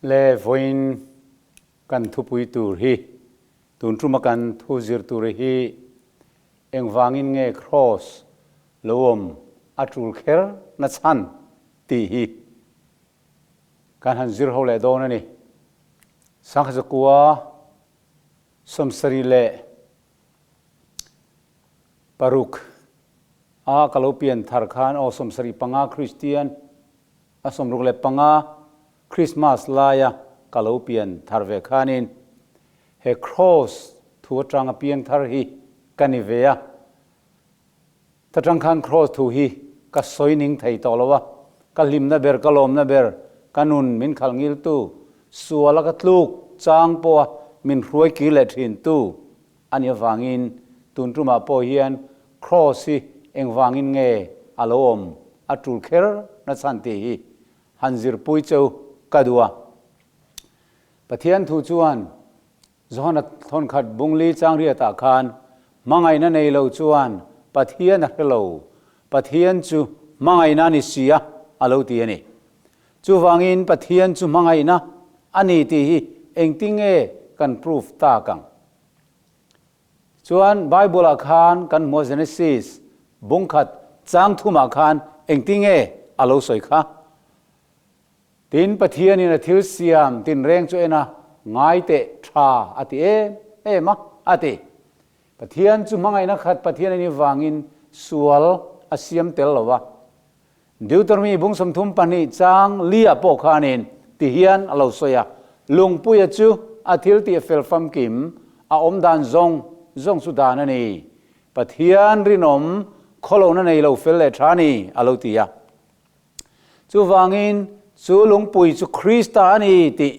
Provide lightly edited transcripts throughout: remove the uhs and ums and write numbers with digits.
Le vawiin kan thupui tur hi, tun tuma kan thu zir tur hi engvangin nge Kraws lo awm a tul kher na chhan tih hi kan han zir ho leh dawn a ni. Sangkha 1976 a ka lo pian thar khan aw 75 Kristian a 65 Krismas laia ka lo pian thar ve khanin he Kraws thu atanga piang thar hi ka ni ve a. Ta tang khan Kraws thu hi ka sawi ning thei tawh lo a, ka hlimna ber, ka lawmna ber, ka nun min khalh ngiltu, suala ka tluk chang pawha min hruai kir leh thintu a nih avangin tun tumah pawh hian Kraws hi engvangin nge a lo awm a tul kher na chhan tih hi han zirpui cheu ka duh a. Pathian thu chuan Johana thawnkhat bungli changriatah khan hmangaihna nei lo chuan Pathian a hre lo, Pathian chu hmangaihna a ni si a, a lo ti a ni. Chuvangin Pathian chu hmangaihna a ni tih hi engtinge kan proof tak ang? Chuan Bible-ah khan kan hmuh Genesis bungkhat chang thumah khan engtinge a lo sawi kha? Tin, Pathianin a thil siam tinreng chu en a, ngai teh tha a ti em em a, a ti. Pathian chu hmangaihna khat Pathian a nih vangin sual a siam tel lo va. Deuteronomy bung 32 chang lia pawh khanin ti hian a lo sawi a, Lungpuia chu a thil tih fel famkim, a awm dan zawng zawng chu dan a ni. Pathian rinawm khawlohna nei lo fel leh tha a ni, a lo ti a. Chuvangin chu lungpui chu Krista a ni tih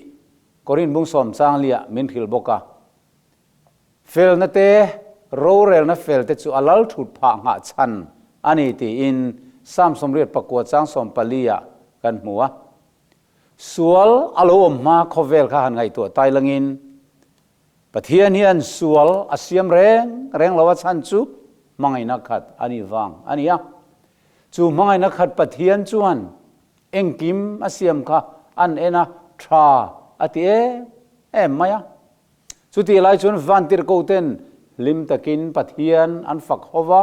Korin bung sawm chang liah min hrilh bawk a. Felna te, rorelna fel te chu a lal thut phah nghah chhan a ni tiin Psalm 84 chang 14 ah kan hmu a. Sual a lo awm hma khawvel kha han ngaihtuah tai langin Pathian hian sual a siam reng reng lo a chhan chu hmangaihna khat a nih vang a ni a. Chu hmangaihna khat Pathian chuan engkim a siam kha an en a, tha a ti em em mai a. Chutih lai chuan vantirhkoh ten hlim takin Pathian an fak ho va,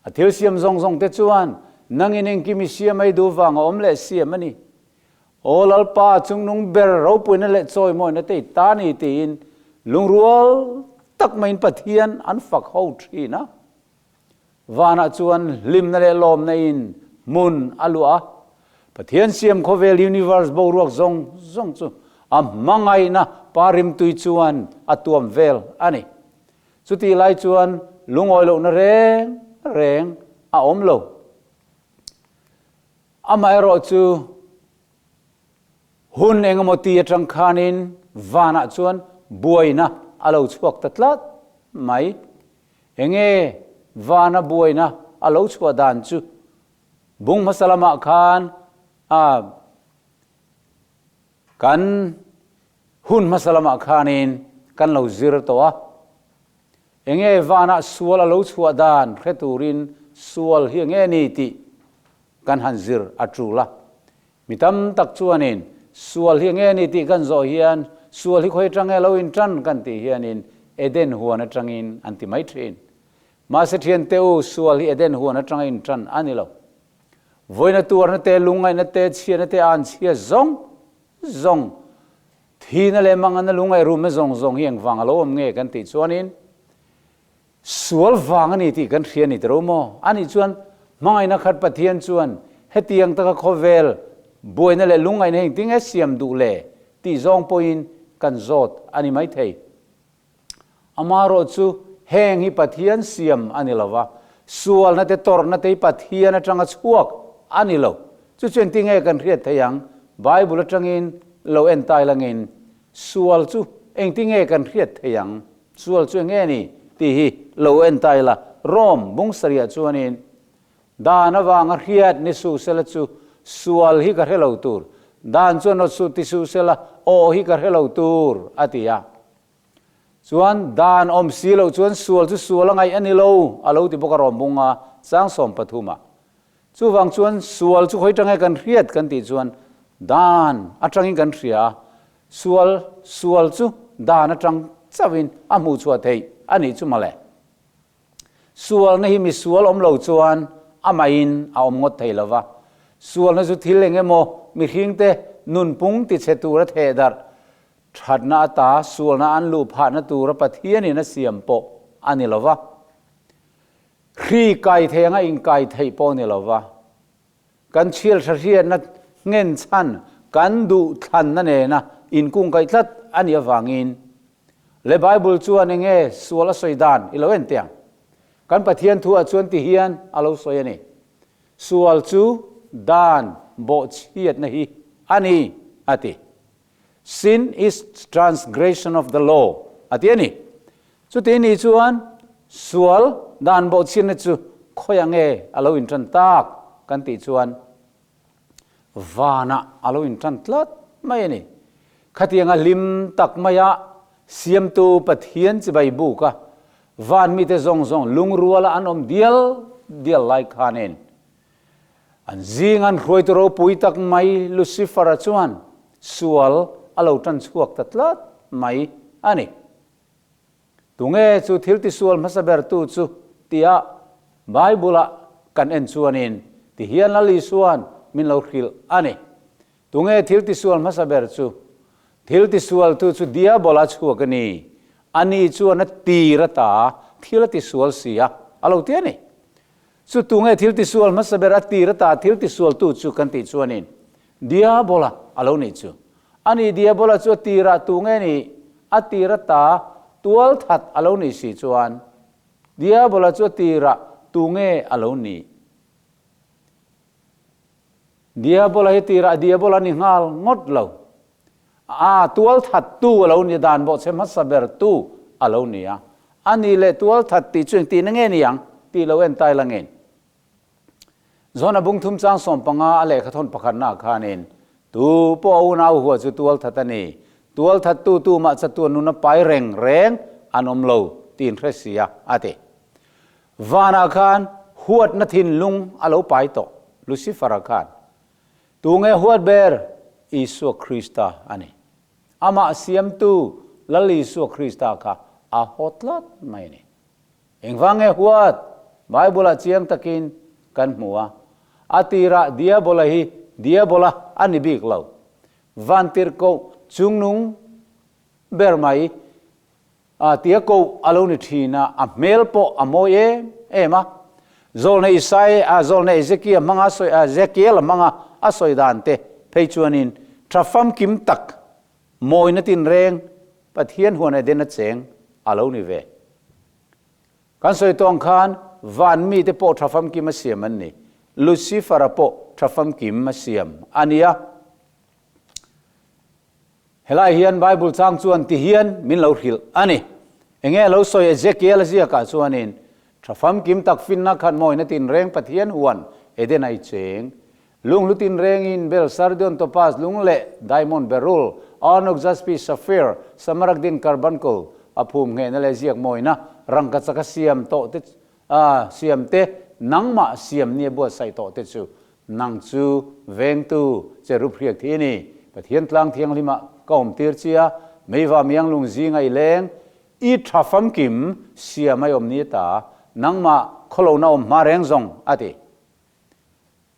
a thil siam zawng zawng te chuan nangin engkim i siam ei duh vang a awm leh siam a ni. Aw Lalpa, chungnung ber ropuina leh chawimawina te i ta ni tiin lungrual tak maiin Pathian an fak ho thin a. Vanah chuan hlimna leh lawmna in hmun a luah a, Pathian siam khawvel universe boruak zawng zawng chu a hmangaihna pa rimtui chuan a tuam vel a ni. Chutih lai chuan lungawi lohna reng reng a awm lo. Amaherawh chu hun engemaw ti atang khanin vanah chuan buaina a lo chhuak ta tlat mai. Enge vana buaina a lo chhuah dan chu bung hmasa lamah khan a kan hun hmasa lamah khanin kan lo zir tawh a. Enge vana sual a lo chhuah dan hre turin sual hi enge ni tih kan han zir a tul a. Mi tam tak chuanin sual hi nge ni tih kan zawh hian sual hi khawi atang nge lo in tan kan tih hianin Eden huan atangin an ti mai thin. Mahse thiante u, sual hi Eden huan atanga in tan a ni lo. Vawiina tuarna te, lungngaihna te, chhiatna te, anchhia zawng zawng, thihna leh mangana lungngaih rumna zawng zawng hi engvang a lo awm nge kan tih chuanin Sual vang a ni tih kan hria ni tiro maw? Anih chuan hmangaihna khat Pathian chuan hetiang taka khawvel buaina leh lungngaihna hi engtin nge siam duh le tih zawng pawhin kan zawt a ni maithei. Amaherawh chu heng hi Pathian siam a ni lova, sualna te tawrhna te hi Pathian atanga chhuak a ni lo. Chu chu engtin nge kan hriat thei ang? Bible atangin lo en tai langin sual chu engtin nge kan hriat thei ang? Sual chu enge ni tih hi lo en ta ila, Rome bung sarihah chuanin dan avanga hriat ni suh sela chu sual hi ka hre lo tur, dan chuan awt suh ti suh sela aw hi ka hre lo tur a ti a. Chuan dan awm si loh chuan sual chu sual a ngaih a ni lo a lo ti bawk a Rome bunga chang 13 ah. Chuvang chuan sual chu khawi tange kan hriat kan tih chuan dan atangin kan hria a. Sual sual chu dan atang chauhin a hmuh chhuah theih a nih chu mawle. Sualna hi misual awm lo chuan amahin a awm ngawt thei lo va. Sualna chu thil eng emaw mihringte nunpung tichhe tura theh darh thatna ata sualna an luh phahna tura Pathianin a siam pawh a ni lo va. Hri kai thei anga inkai theih pawh a ni lo va. Kan chhial hra hriatna nghen chhan kan duh thlanna nena inkungkaih tlat a nih avangin le Bible chuan enge sual a sawi dan i lo en teh ang. Kan Pathian thu ah chuan ti hian a lo sawi a ni. Sual chu dan bawhchhiatna hi a ni a ti. Sin is transgression of the law a ti a ni. Chuti ni chuan sual dan bawhchhiatna chu khawiah nge a lo intan tak kan tih chuan vanah a lo intan tlat mai a ni. Khatianga hlim tak maia Siamtu Pathian chibai buka van mite zawng zawng lungruala an awm dial dial lai khanin An zing an hruaitu ropui tak mai Lucifer-a chuan sual a lo tan chhuak ta tlat mai a ni. Tunge chu thil tisual hmasa bertu chu tia Bible-a kan en chuanin tihian Lal Isua'n min lo hrilh a ni. Tunge thil tisual hmasa ber chu? Thil tisualtu chu Diabola chhuak a ni. Ani chuan a tir ata thil a tisual si a, a lo ti a ni. Chu tunge thil tisual hmasa ber a tir ata thil tisualtu chu kan tih chuanin Diabola a lo nih chu. Ani Diabola chu a tirah tunge nih? A tir ata tualthat a lo nih si chuan Diabola chu a tirah tunge a lo nih? Diabola hi tirah Diabola ni nghal ngawt lo. A tualthattu a lo ni dan bawhchhe hmasa bertu a lo ni a. A ni leh tualthat tih chu engtihna nge ni ang tih lo en tai la ngen. Zona bung thum chang 15 a lehkha thawn pakhatnaah khanin tu pawh a unau hua chu tualthat a ni. Tualthattu tumah chatuan nuna pai reng reng an awm lo tiin hre sia a ti. Vanah khan huatna thinlung a lo pai tawh, Lucifer-a khan. Tunge huat ber? Isua Krista a ni. Amah siamtu Lal Isua Krista kha a haw tlat mai a ni. Engvang nge huat? Bible-ah chiang takin kan hmu a. A tirah Diabola hi Diabola a ni bik lo. Vantirhkoh chungnung ber mai A tia koh a lo ni thin a, a hmel pawh a mawi em em a. Zawlna Isai a zawlna Ezekia hmanga sawi a Ezekiel hmanga a sawi dan te phei chuanin tha famkim tak mawina tinreng Pathian huan Eden a cheng a lo ni ve. Kan sawi tawh ang khan van mite pawh tha famkim a siam an ni. Lucifer-a pawh tha famkim a siam a nia. Helai hian Bible chang chuan ti hian min lo hrilh a ni. Enge a lo sawi Ezekiel a ziakah chuanin, Tha famkim tak finna khat mawina tinreng Pathian huan Eden a i cheng. Lunghlu tinrengin bel, sardion, topaz, lung leh diamond, beryl, onyx, jaspi, sapphire, smaragdin, carbuncle, a phum nghehna leh ziak mawina rangkachak a siam tawh te siam te nangmah siam nia buatsaih tawh te chu Nang chu vengtu cherub hriak thi i ni. Pathian tlang thianghlimah ka awmtir chi a, meiva mianglung zinga i leng, i tha famkim siam a i awm ni ta, nangmah khawlohna awm hma reng zawng, a ti.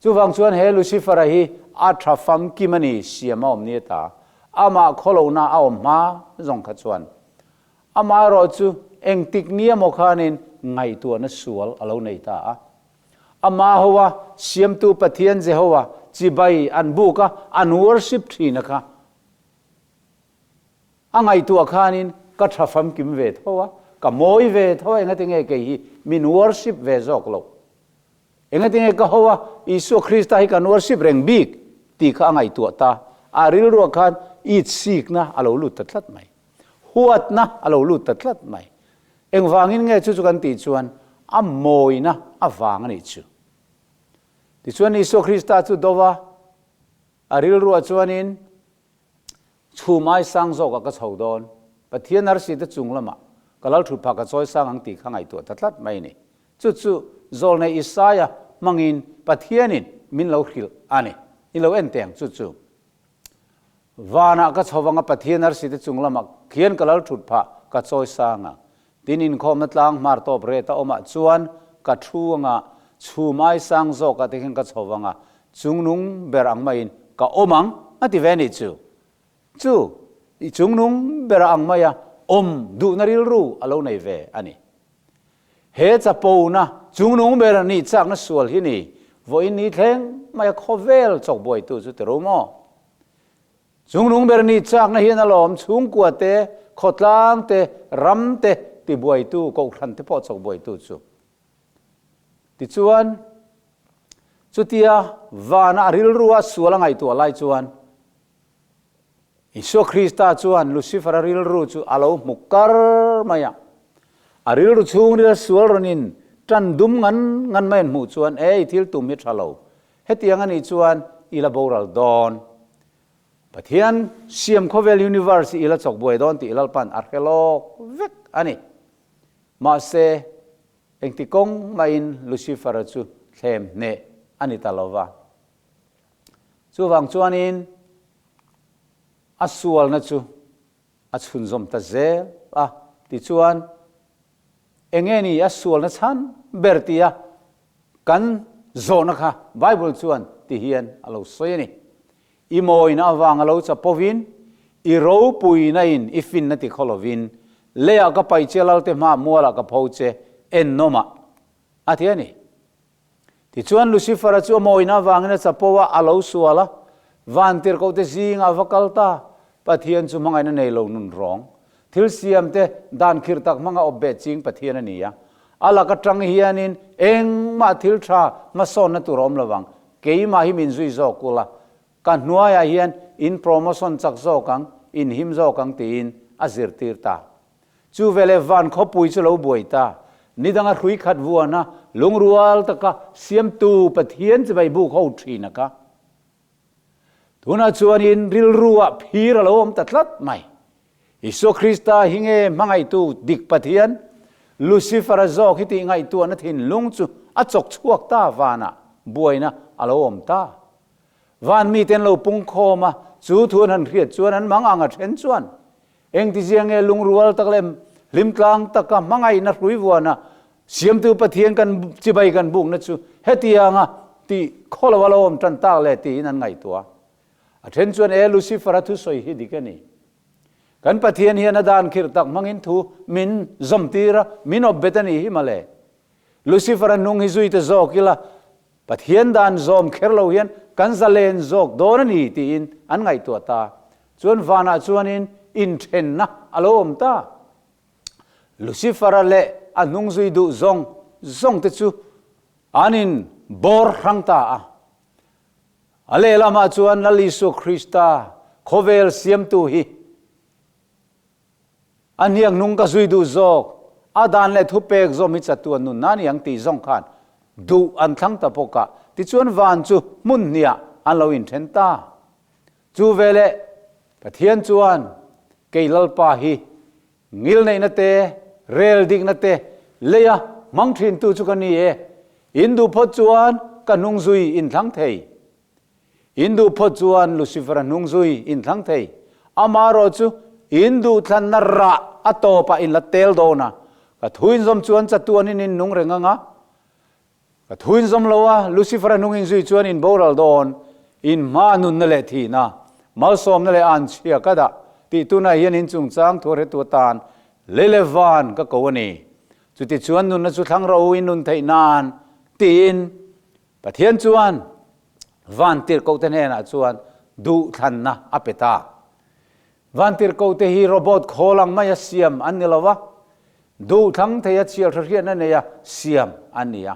Chuvang chuan he Lucifer-a hi a tha famkim a ni siam a awm ni ta, amah khawlohna a awm hma zawng kha chuan. Amaherawh chu engtik ni emaw khanin ngaihtuahna sual a lo nei ta a. Amah hoa Siamtu Pathian Jehovah chibai an buk a, an worship thin a kha. A ngaihtuah khanin ka tha famkim ve tho a, ka mawi ve tho a, engati nge kei hi min worship ve zawk loh? Engati nge ka hoa Isua Krista hi kan worship reng bik tih kha a ngaihtuah ta. A rilruah khan itsikna a lo lut ta tlat mai. Huatna a lo lut ta tlat mai. Engvangin nge chu chu kan tih chuan a mawina avang a nih chu. Tichuan Isua Krista chu do va, a rilruah chuanin chhum ai sang zawkah ka chho dawn, Pathian arsi te chung lamah ka lal thut phah ka chawi sang ang tih kha ngaihtuah ta tlat mai a ni. Chu chu zawlnei Isaia hmangin Pathianin min lo hrilh a ni. I lo en teh ang chu chu. Vanah ka chho vanga Pathian arsite chung lamah khian ka lal thut phah ka chawi sang a. Tin inkhawmna tlang hmar tawp ret a awmah chuan ka thu anga chhum ai sang zawkah te khian ka chho vanga chungnung ber ang maiin ka awm ang a ti ve nih chu. Chu i chungnung ber ang maia awm duhna rilru a lo nei ve a ni. He chapona chungnung ber nih chakna sual hi ni vawiin ni thleng maia khawvel chawkbuaitu chu ti ro maw? Chungnung ber nih chakna hian alawm chhungkua te, khawtlang te, ram te tibuaitu, kohhran te pawh chawkbuaitu chu. Tichuan, chutia vana a rilrua sual a ngaihtuah lai chuan Isua Krista chuan Lucifer-a rilru chu a lo hmu kar mai a. A rilru chhungril sual rawnin tan dum ngan ngan mai an hmuh chuan, Ei, thil tum hi tha lo. Hetiang a nih chuan i la boral dawn. Pathian siam khawvel universe hi i la chawk buai dawn tih Lalpan a hre lawk vek a ni. Mahse, engti kawng mahin Lucifer-a chu thlem hneh a ni ta lo va. Chuvang chuanin a sualna chu a chhunzawm ta zel a, tichuan enge ni a sualna chhan ber tia kan zawhna kha Bible chuan ti hian a lo sawi a ni. I mawina avanga lo chapovin, i ropuina in i finna ti khaw lovin, leiah ka paih che Lalte hmaah mualah ka pho che ennawmah a ti a ni. Tichuan Lucifer-a chu a mawina avangin a chapo a, a lo sual a, vantirhkohte zingah a va kal ta. Pathian chu hmangaihna nei lo nun rawng, thil siamte dan khirh tak hmanga awp beh ching Pathian a ni a. A lak atang hianin engmah thil tha hmasawnna tur a awm lovang, keimah hi min zui zawk ula, ka hnuaiah hian in promotion chak zawk ang, in him zawk ang tiin a zirtir ta. Chu veleh van khawpui chu lo buai ta. Nidanga hrui khat vuana lungrual taka siamtu Pathian chibai buk ho thin a ka. Tunah chuanin rilruah phir a lo awm ta tlat mai. Isua Krista hi nge hmangaihtu dik Pathian? Lucifer-a zawk hi tih ngaihtuahna thinlung chu a chawk chhuak ta vanah buaina a lo awm ta. Van mite an lo pungkhawm a, chu thu an han hriat chuan an mang ang a then chuan Engtizia nge lungrual tak leh hlimtlang taka hmangaihna hrui vuana Siamtu Pathian kan chibai kan bukna chu hetianga tih khaw lo a lo awm tan tak le tiin an ngaihtuah. A then chuan e Lucifer-a thusawi hi dik a ni. Kan Pathian hian a dan khirh tak hmangin thu min zawm tir a, min awp bet a nih hi mawle. Lucifer-a hnung hi zui ta zawk ila Pathian dan zawm kher lo hian kan zalen zawk dawn a ni tiin an ngaihtuah ta. Chuan vanah chuanin inthenna a lo awm ta. Lucifer-a leh a hnungzui duh zawng zawngte chu an in bawr hrang ta a. A lehlamah chuan Lal Isua Krista khawvel siamtu hi A hniak nung ka zui duh zawk, a dan leh thupek zawm hi chatuan nun na ni ang tih zawng khan duh an thlang ta bawk a, tichuan van chu hmun hniah an lo inthen ta. Chu veleh Pathian chuan kei Lalpa hi ngilneihna te, rel dikna te leia hmang thintu chu ka ni e, in duh phawt chuan ka hnung zui inthlang thei. In duh phawt chuan Lucifer-a hnung zui in thlang thei. Amaherawh chu in duhthlanna rah a tawpah in la tel dawn a. Ka thu inzawm chuan chatuanin in nung reng ang a. Ka thu inzawm lo a, Lucifer-a hnung in zui chuan in boral dawn. In hma nunna leh thihna, malsawmna leh anchhia ka dah tih tunah hian in chungchang thu hretu atan lei leh van ka ko a ni. Chutichuan nunna chu thlang rawh u in nun theih nan tiin Pathian chuan vantirhkohte hnenah chuan duhthlanna a pe ta. Vantirhkohte hi robot khawl ang maia siam an ni lo va, duhthlang theia chhiar hre-hriatna neia siam an ni a.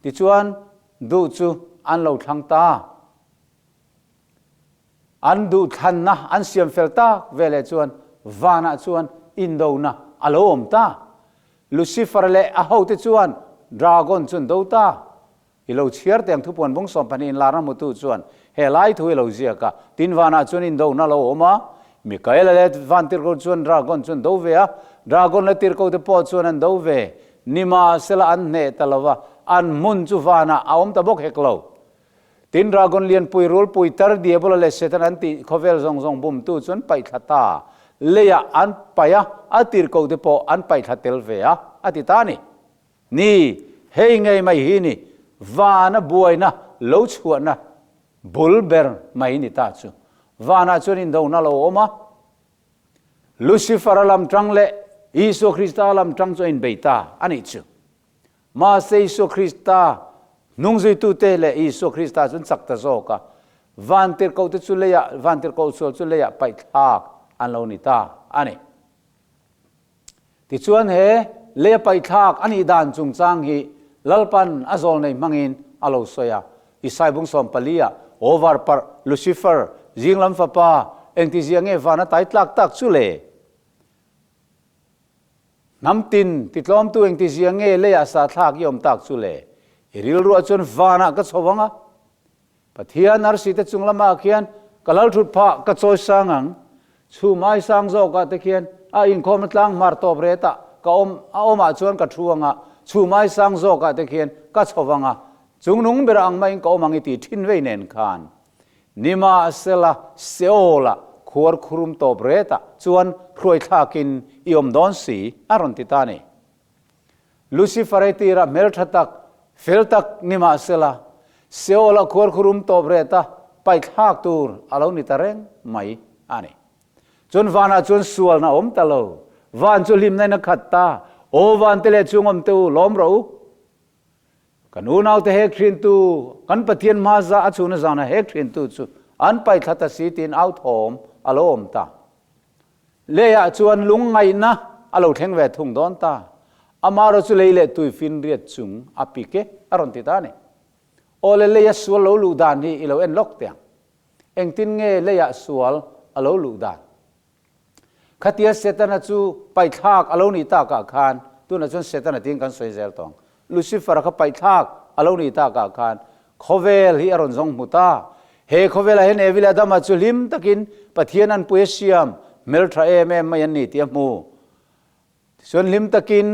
Tichuan, duh chu an lo thlang ta. An duhthlanna an siam fel tak veleh chuan vanah chuan indona a lo awm ta. Lucifer leh a hote chuan dragon chu an do ta. I lo chhiar teh ang thupuan bung 12 inlarna hmutu chuan he lai thu i lo ziak a, tin vanah chuan indona a lo awm a. Mikaela leh vantirhkoh chuan dragon chu an do ve a, dragon leh tirhkohte pawh chuan an do ve. Nimahsela an hneh ta lo va, an hmun chu vanah a awm ta bawk hek lo. Tin, Dragon lianpui, rulpui, tar, Diabola leh Satan an tih khawvel zawng zawng bumtu chu an paih thla ta. Leiah an paih a, a tirhkoh te pawh an paih thla tel ve a, a ti ta a ni. Ni, hei ngei mai hi ni, vana buaina lo chhuahna bul ber mai ni ta chu. Vanah chuan indona lo awm a, Lucifer-a lam tang leh Isua Krista lam tang chu a inbei ta a nih chu. Mahse Isua Krista hnungzuitute leh Isua Krista chu an chak ta zawk a, vantirhkohte chu leiah, vantirhkoh sual chu leiah paihthlak an lo ni ta a ni. Tichuan he leia paihthlak a nih dan chungchang hi Lalpan a zawlnei hmangin a lo sawi a, Isai bung 14 ah, Aw varparh, Lucifer, zinglam fapa, engtizia nge van a tai tlak tak chu le? Hnam tin titlawmtu engtizia nge leiah sa thlak i awm tak chu le? I rilruah chuan vanah ka chho ang a, Pathian arsi te chung lamah khian ka lal thut phah ka chawi sang ang. Chhum ai sang zawkah te khian a inkhawmna tlang hmar tawp retah ka awm a awmah chuan ka thu ang a, chhum ai sang zawkah te khian ka chho vang a, chungnung berah ang maiin ka awm ang i ti thin vei nen khan. Nimahsela Seol-ah khuar khurum tawp retah chuan hruaithlakin i awm dawn si a rawn ti ta a ni. Lucifer-a tira hmeltha tak, fel tak ni mahsela, Seol-a khuarkhurum tawp reta paithlak tur a lo ni ta reng mai a ni. Chuan vanah chuan sualna a awm ta lo. Van chu hlimna in a khat ta. Aw vante leh chung awmte u, lawm rawh u. Kan unaute hek thintu, kan Pathian hma za a chhuna zana hek thintu chu an paithla ta si tiin au thawm a lo awm ta. Leiah chuan lungngaihna a lo thleng ve thung dawn ta. Amaherawh chu lei leh tui finriat chung a pik e, a rawn ti ta a ni. Aw le leia sual lo luh dan hi i lo en lawk teh ang. Engtin nge leiah sual a lo luh dan? Khatia Setana chu paihthlak a lo nih takah khan, tunah chuan Setana tiin kan sawi zel tawh ang, Lucifer-a kha paihthlak a lo nih takah khan khawvel hi a rawn zawng hmu ta. He khawvelah hian Evi leh Adama chu hlim takin Pathian an pui a siam, hmeltha em em mai an ni tih a hmu. Tichuan hlim takin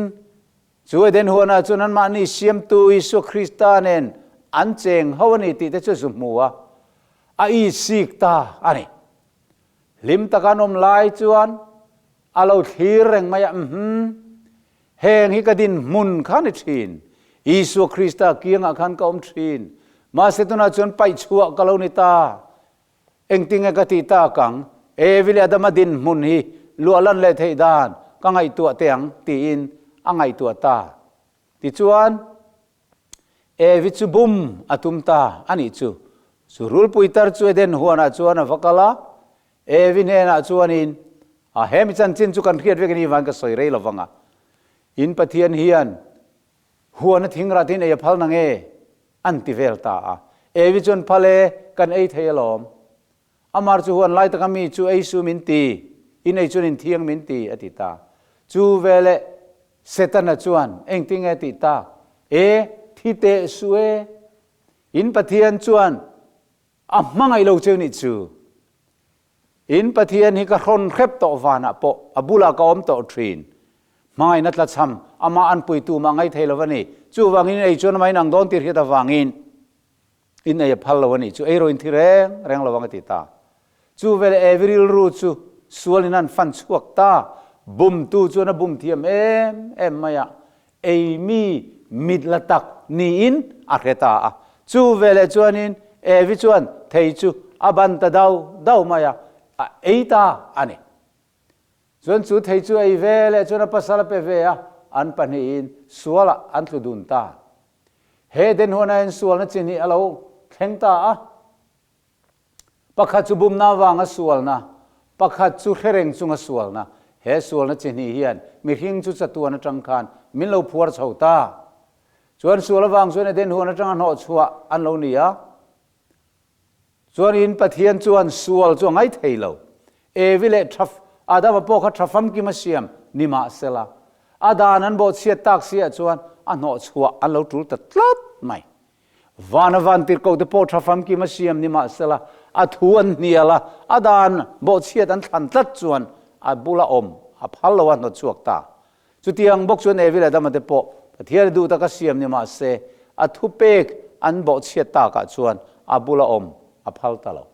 chu Eden huanah chuan anmahni siamtu Isua Krista nen an cheng ho a ni tih te chu zu hmu a, a isik ta a ni. Hlim taka an awm lai chuan a lo thlir reng mai a, Uhmm, heng hi ka dinhmun kha ni thin. Isua Krista kiangah khan ka awm thin. Mahse tunah chuan paih chhuah ka lo ni ta. Engtinge ka tih tak ang? Evi leh Adama dinhmun hi luah lan leh theih dan ka ngaihtuah teh ang tiin a ngaihtuah ta. Tichuan, Evi chu bum a tum ta a nih chu. Chu rulpui tar chu Eden huanah chuan a va kal a, Evi hnenah chuanin, A hemi chanchin chu kan hriat vek a ni vang ka sawi rei lo vang a. In Pathian hian huana thingrah te in ei a phal na nge? an ti vel ta a. Evi chuan phal e, kan ei thei alawm. Amar chu huan lai taka mi chu ei su min ti, in ei chuan in thiang min ti, a ti ta. Chu veleh Setana chuan engtinge tih tak? E, thi teh su e! In Pathian chuan a hmangaih lo cheu nih chu. In Pathian hi ka hrawn hrep tawh vanah pawh a bulah ka awm tawh thin. Hmangaihna tlachham amah an puitu mah ngaih thei lo a ni. Chuvangin in ei chuan amah in ang dawn tih hriat avangin In ei a phal lo a nih chu ei rawh in thi reng reng lo ang a ti ta. Chu veleh Evi rilru chu sual in an fan chhuak ta. Bumtu chuan a bum thiam em em mai a, ei mi mit la tak niin a hre ta a. Chu veleh chuanin Evi chuan thei chu a ban ta dau dau mai a, a ei ta a ni. Chuan chu thei chu ei ve leh chuan a pasal a pe ve a, an pahnihin sualah an tlu dun ta. He denhuana hian sualna chin hi a lo thleng ta a. Pakhat chu bumna avanga sualna, pakhat chu hrereng chunga sualna. He sualna chi hnih hian mihring chu chatuan atang khan min lo phuar chho ta. Chuan sual avang chuan Eden huan atanga hnawhchhuah an lo ni a. Chuanin Pathian chuan sual chu a ngai thei lo. Evi leh tha Adama pawh kha tha famkim a siam ni mahsela, a dan an bawhchhiat tak si ah chuan a hnawhchhuah an lo tul ta tlat mai. Vana vantirhkoh te pawh tha famkim a siam ni mahsela, a thu an hnial a, a dan bawhchhiat an thlan tlat chuan a bula awm a phal lo a hnawtchhuak ta. Chutiang bawk chuan Evi leh Adama te pawh Pathian duh taka siam ni mahse, a thupek an bawhchhiat takah chuan a bula awm a phal ta lo.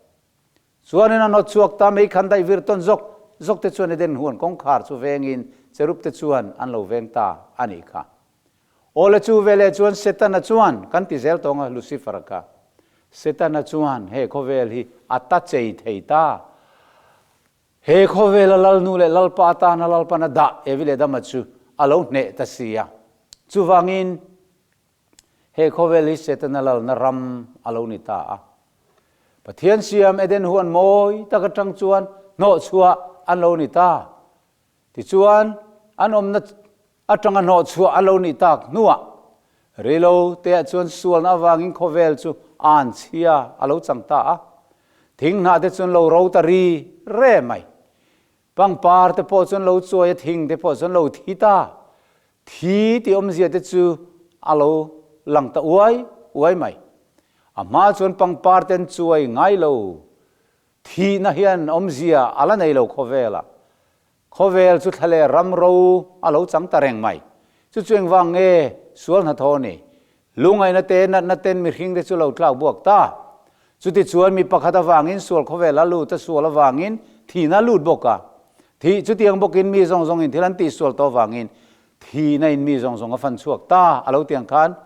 Chuanin a nawt chhuak ta mai khan daih vir tawn zawk zawk te chuan Eden huan kawngkhar chu vengin cherub te chuan an lo veng ta a nih kha. Awle chu veleh chuan Setana chuan kan ti zel tawng a Lucifer-a kha. Setana chuan he khawvel hi a ta chei thei ta. He khawvela Lalnu leh Lalpa atana Lalpan a dah Evi leh Adama chu a lo hneh ta si a. Chuvangin he khawvel hi Setana lalna ram a lo ni ta a. Pathian siam Eden huan mawi tak atang chuan hnawhchhuah an lo ni ta. Tichuan an awmna atanga hnawhchhuah a lo nih tak hnuah reilo teah chuan sualna avangin khawvel chu an chhia a lo chang ta a. Thing hnah te chuan lo ro ta ri re mai. Pangpar te pawh chuan lo chuai a, thing te pawh chuan lo thi ta. Thi tih awmzia te chu a lo lang ta uai uai mai. A hma chuan pangpar te an chuai ngai lo. Thihna hian awmzia a la nei lo khawvelah. Khawvel chu thla leh ram ro a lo chang ta reng mai. Chu chu engvang nge sual hnathawh ni? Lungaihna te, natna ten mihring te chu lo tlak buak ta. Chutichuan mi pakhat avangin sual khawvel a lut a, sual avangin thihna a lut bawk a. Thih chutiang bawkin mi zawng zawngin thil an tihsual tawh avangin thihna in mi zawng zawng a fan chhuak ta a lo tiang khan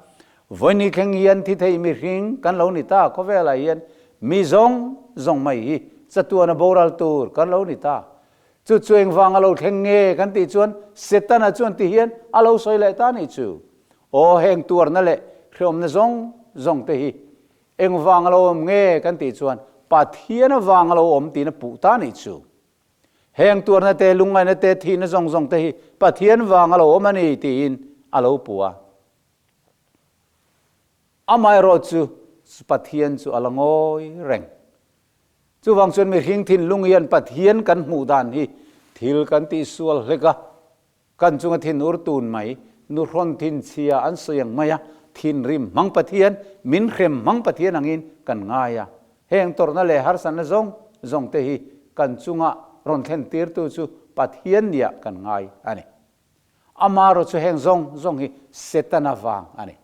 vawiin thleng hian thi thei mihring kan lo ni ta, khawvelah hian mi zawng zawng mai hi chatuana boral tur kan lo ni ta. Chu chu engvang a lo thleng nge kan tih chuan Setana chuan ti hian a lo sawi leh ta nih chu. Aw heng tuarna leh hreawmna zawng zawng te hi engvang a lo awm nge kan tih chuan Pathian avang a lo awm tiin a puh ta nih chu. Heng tuarna te, lungngaihna te, thihna zawng zawng te hi Pathian vang a lo awm a ni tiin a lo puh a. Amaherawh chu Pathian chu a la ngawi reng. Chuvang chuan mihring thinlung hian Pathian kan hmuh dan hi thil kan tihsual hlek a, kan chunga thinur tun mai, nuhrawn thinchhia an sawi ang mai a, thinrim hmang Pathian, min hrem hmang Pathian angin kan ngai a. Heng tawrhna leh harsatna zawng zawng te hi kan chunga rawn thlen tirtu chu Pathian nia kan ngai a ni. Amaherawh chu heng zawng zawng hi Setana vang a ni.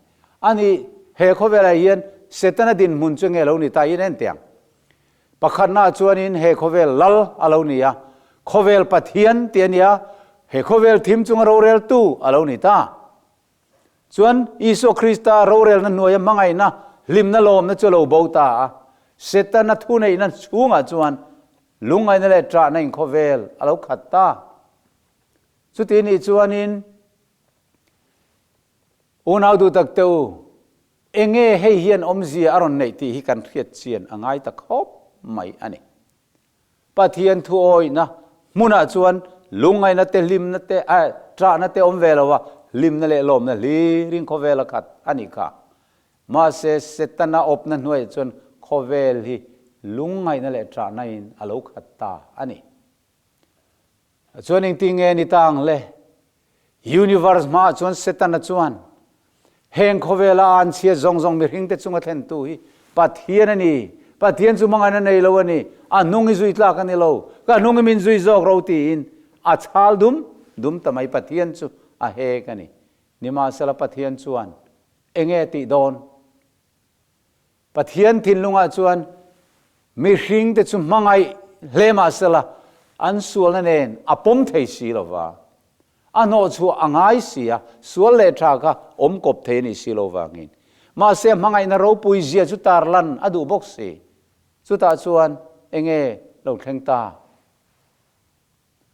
A nih, he khawvelah hian Setana dinhmun chu nge lo ni ta in en teh ang. Pakhatnaah chuanin he khawvel lal a lo ni a, khawvel Pathian tih a ni a, he khawvel thim chunga roreltu a lo ni ta. Chuan Isua Krista rorelna hnuaia hmangaihna, hlimna lawmna chu a lo bo ta a. Setana thuneihna chhungah chuan lungngaihna leh ṭahna in khawvel a lo khat ta. Chuti nih chuanin unau duh tak te u, enge hei hian awmzia a rawn neih tih hi kan hriat chian a ngai ta khawp mai a ni. Pathian thu awihna hmunah chuan lungngaihna te, hlimna te, ṭahna te awm ve lo a, hlimna leh lawmna hlirin khawvel a khat a nih kha. Mahse, Setana awpna hnuaiah chuan khawvel hi lungngaihna leh ṭahna in a lo khat ta a ni. Chuan engtin nge ni ta ang le? Universe hmaah chuan Setana chuan heng khawvela an chhia zawng zawng mihringte chunga thlentu hi Pathian a ni. Pathian chu hmangaihna nei lo a ni. A hnung hi zui tlak a ni lo. Ka hnung hi min zui zawk ro tiin a chhal dum dum ta mai. Pathian chu a hek a ni. Nimahsela Pathian chuan enge tih dawn? Pathian thinlungah chuan mihringte chu hmangaih hle mah sela an sualna nen a pawm thei si lo va, a hnawhchhuah a ngai si a, sual leh tha kha awm kawp thei a nih si lo vangin. Mahse hmangaihna ropui zia chu tarlan a duh bawk si. Chutah chuan enge lo thleng ta?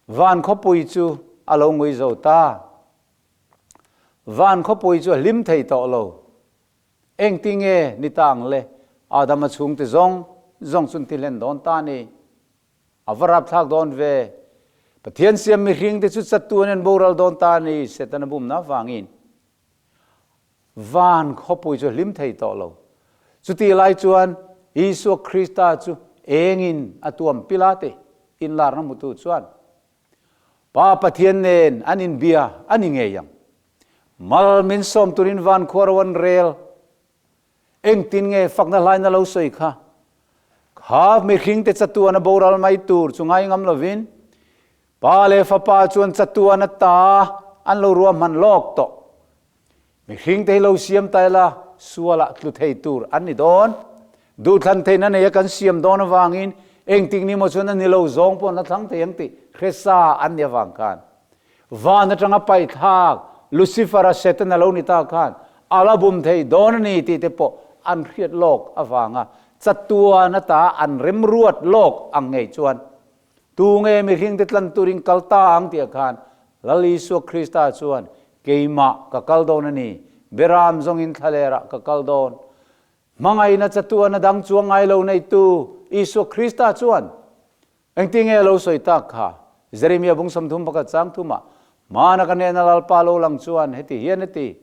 Van khawpui chu a lo ngui zo ta. Van khawpui chu a hlim thei tawh lo. Engti nge ni ta ang le? Adama chhungte zawng zawng chu an ti hlen dawn ta a ni. A va rapthlak dawn ve. Pathian siam mihringte chu chatuan an boral dawn ta a ni, Setana bumna avangin. Van khawpui chu a hlim thei tawh lo. Chutih lai chuan Isua Krista chu engin a tuam Pilate inlarna hmutu chuan Pa Pathian nen an inbia a ni ngei ang. Mal min sawm turin van khua ro an rel. Engtin nge fakna hlaina lo sawi kha? Kha mihringte chatuana boral mai tur chu ngai ngam lovin Pa leh Fapa chuan chatuana ta an lo ruahman lawk tawh. Mihringte hi lo siam ta ila sualah tlu thei tur an ni dawn. Duhthlan theihna neia kan siam dawn avangin engtik ni maw chuan a ni lo zawng pawh na thlang thei ang tih hre sa an nih avang khan van atanga paihthlak Lucifer-a Setana lo ni ta khan a la bum thei dawn a ni tih te pawh an hriat lawk avanga chatuan ata an remruat lawk ang ngei chuan Tunge mihring te tlan turin kal ta ang tih khan Lal Isua Krista chuan keimah ka kal dawn a ni, Beram zawngin thlalerah ka kal dawn. Hmangaihna chatuana dang chuang ngai lo neitu Isua Krista chuan engtinge a lo sawi tak kha? Jeremia bung 31 chang thumah, Hmana ka hnena Lalpa lo lang chuan heti hian a ti,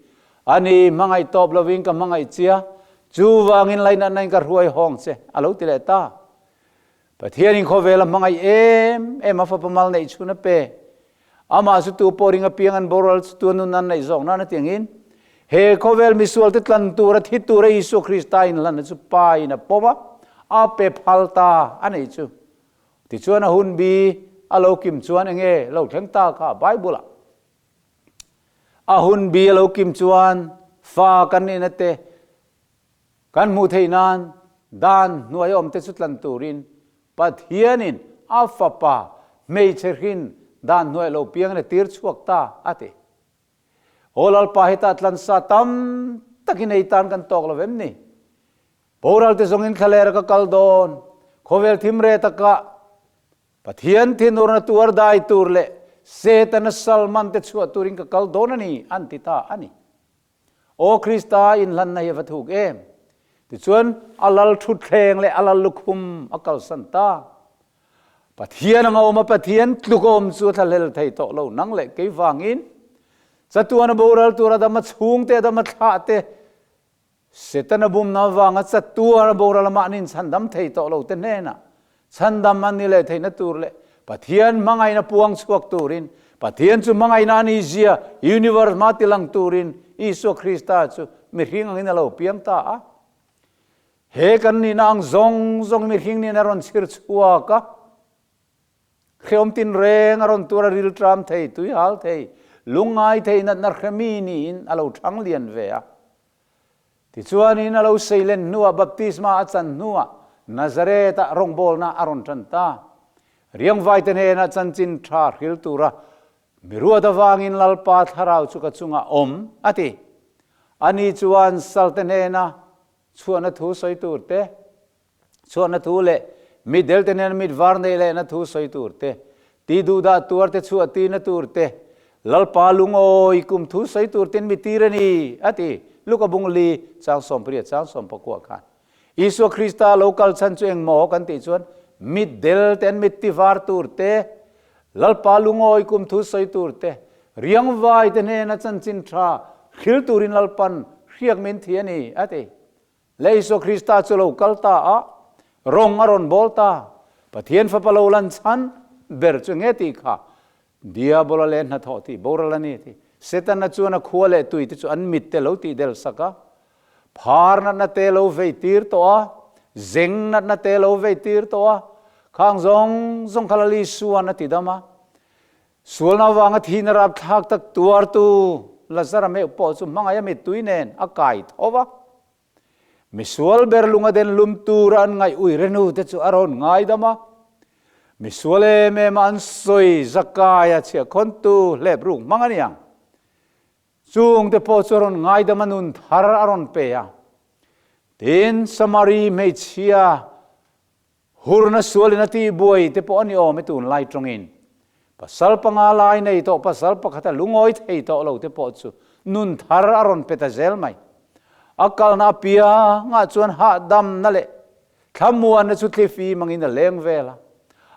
Ani, hmangaih tawp lovin ka hmangaih chia, chuvangin lainatna in ka hruai hawng che, a lo ti leh ta. Pathianin khawvel a hmangaih em em a fapa mal neih chhun a pe. Amah chu tu pawh ring apiang an boral chu tuan nun an neih zawk nan a tiangin he khawvel misual te tlan tur a thi tur a Isua Krista inhlanna chu Pa in a pawm a, a pe phal ta a neih chu. Tichuan a hun bi a lo kim chuan enge lo thleng ta kha Bible ah a hun bi a lo kim chuan fa kan nihna te Kan hmuh theih nan dan hnuai awmte chu tlan turin Pathianin a Fapa hmeichhe hrin dan hnuai lo piangin a tir chhuak ta, a ti. Aw Lalpa hetah tlansa tam takin ei tan kan tawk lo vem ni? Boralte zawngin thlalera ka kal dawn, khawvel thim re takah Pathian thinurna tuar dai tur leh Setana salman te chhuah turin ka kal dawn a ni, an ti ta a ni. Aw Krista, inhlanna hi a va thuk em! Tichuan, a lal thutthleng leh a lal lukhum a kalsan ta. Pathian anga awm a Pathian tluk a awm chu a thlahlel thei tawh lo nang leh kei vangin. Chatuan a boral tur Adama chhungte, Adama thlahte, Setana bumna avanga chatuan a boral amah nin chhandam thei tawh lo te hnenah Chhandam an ni leh theihna tur leh Pathian hmangaihna puang chhuak turin, Pathian chu hmangaihna a ni zia universe hma tilang turin Isua Krista chu mihring angin a lo piang ta a. He kan nihna ang zawng zawng mihring nen a rawn chhir chhuak a. Hreawm tinreng a rawn tur a rilṭam thei, tuihal thei, lungngai thei natna hremi niin a lo ṭhang lian ve a. Tichuanin a lo seilen hnuah baptisma a chan hnuah Nazareth-ah rawngbawlna a rawn ṭan ta. Riangvaite hnenah chanchin ṭha hril tura mi ruat avangin Lalpa thlarau chu ka chungah awm, a ti. Ani chuan salte hnena chhuahna thu sawi tur te, Chhuahna thu leh mitdelte nen mit var neih lehna thu sawi tur te, ti duhdah tuar te chhuah tirna tur te, Lalpa lungawi kum thu sawi tur ten mi tir a ni, a ti. Luka bung li chang 80 chang 19 khan. Isua Krista lo kal chhan chu engmaw kan tih chuan mitdel te an mit ti var tur te, Lalpa lungawi kum thu sawi tur te, riangvai te hnena chanchin tha hril turin Lalpan hriak min thi a ni, a ti. Leh Isua Krista chu lo kal ta a, rawng a rawn bawl ta. Pathian Fapa lo lan chhan ber chu nge tih kha Diabola leh hnathawh tih boral a ni tih. Setana chuan a khua leh tui te chu an mit te lo tih del sak a, phar natna te lo vei tir tawh a, zeng natna te lo vei tir tawh a, khang zawng zawng kha Lal Isua'n a ti dam a. Sualna avanga thihna rapthlak tak tuartu Lazara meuh pawh chu hmangaih a mittui nen a kai tho va. Misual ber lunga den lum tura an ngaih ui renu te chu a rawn ngaidam a. Misual em em a an sawi Zakaia chhiahkhawntu hlep ruk hmang a ni ang. Chungte pawh chu a rawn ngaidam a nun thar a rawn pe a. Tin, Samari hmeichhia Hurna sualin a tihbuai te pawh a ni awm e tunlai tawngin. Pasal panga lai nei tawh pasal pakhat a lungawi thei tawh lo te pawh chu nun thar a rawn pe ta zel mai. A kalna apiangah chuan hahdamna leh thlamuanna chu thlifi mangin a leng vel a.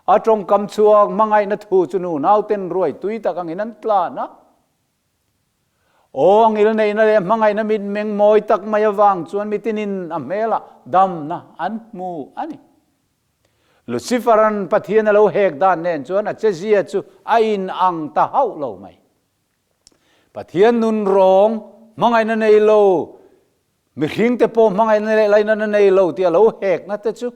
A tawngkam chhuak hmangaihna thu chu nu nauten ruai tui tak angin an tlan a. Aw, a ngilneihna leh hmangaihna mitmeng mawi tak mai avang chuan mitinin a hmelah damna an hmu a ni. Lucifer-a'n Pathian a lo hek dan nen chuan a chezia chu a inang ta hauh lo mai. Pathian nun rawng, hmangaihna nei lo, mihringte pawh hmangaihna leh lainatna nei lo tih a lo hekna te chu